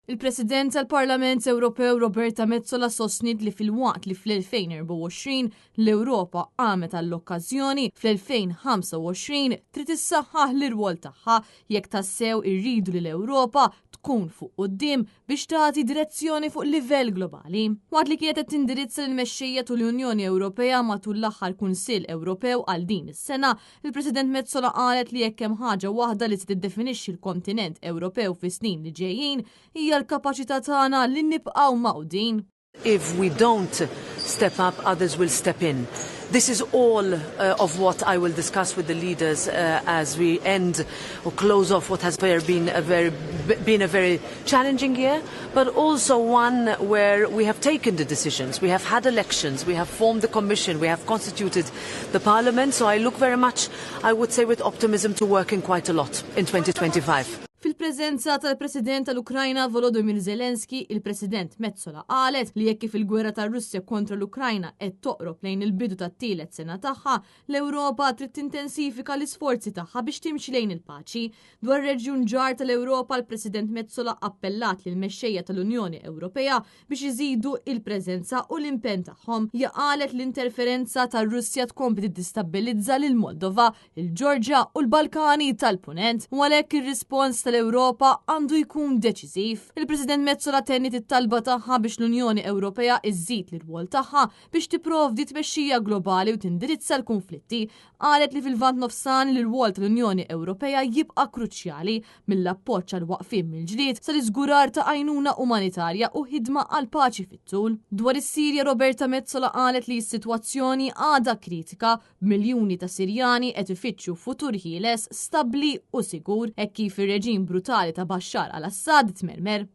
Il-President tal-Parlament Ewropew Roberta Metsola sostniet li filwaqt li fl-2024 l-Ewropa qamet għall-okkażjoni, fl-2025 trid issaħħaħ l-irwol tagħha jekk tassew irridu li l-Ewropa tkun fuq quddiem biex tagħti direzzjoni fuq livell globali. Waqt li kienet qed tindirizza lill-mexxejja tal-Unjoni Ewropea matul l-aħħar Kunsill Ewropew għal din is-sena, Il-President Metsola qalet li jekk hemm ħaġa waħda li se tiddefinixxi l-kontinent Ewropew fis-snin li ġejjin hija l-kapaċità tagħna li nibqgħu magħqudin. If we don't step up, others will step in. This is all uh, of what I will discuss with the leaders uh, as we end or close off what has been a very, been a very challenging year, but also one where we have taken the decisions. We have had elections, we have formed the Commission, we have constituted the Parliament, so I look very much, I would say, with optimism to working quite a lot in 2025. Fil-preżenza tal-President tal-Ukrajna Volodymyr Zelensky, il-President Metsola qalet li jekk kif il-gwerra tar-Russja kontra l-Ukrajna qed toqrob lejn il-bidu tat-tielet sena tagħha, l-Ewropa trid tintensifika l-isforzi tagħha biex timxi lejn il-paċi. Dwar reġjun ġar tal-Ewropa, l-President Metsola appellat lil mexxejja tal-Unjoni Ewropea biex iżidu il-preżenza u l-impenn tagħhom. Hija qalet l-interferenza tar-Russja tkompli tiddistabbilizza lil Moldova, il-Ġorġja u l-Balkani tal-Punent u għalhekk ir-rispons tal-Ewropa għandu jkun deċiżiv. Il-President Metsola tenniet it-talba tagħha biex l-Unjoni Ewropea iżżid l-irwol tagħha biex tipprovdi tmexxija globali u tindirizza l-kunflitti. Qalet li fil-Lvant Nofsani l-irwol tal-Unjoni Ewropea jibqa' kruċjali, mill-appoġġ għall-waqfien mill-ġlied sal-iżgurar ta' għajnuna umanitarja u ħidma għal paċi fit-tul. Dwar is-Sirja Roberta Metsola qalet li s-sitwazzjoni għadha kritika, b'miljuni ta' Sirjani qed ifittxu futur ħieles, stabbli u sigur, hekk kif ir-reġim brutali ta' Bashar al-Assad tmermer.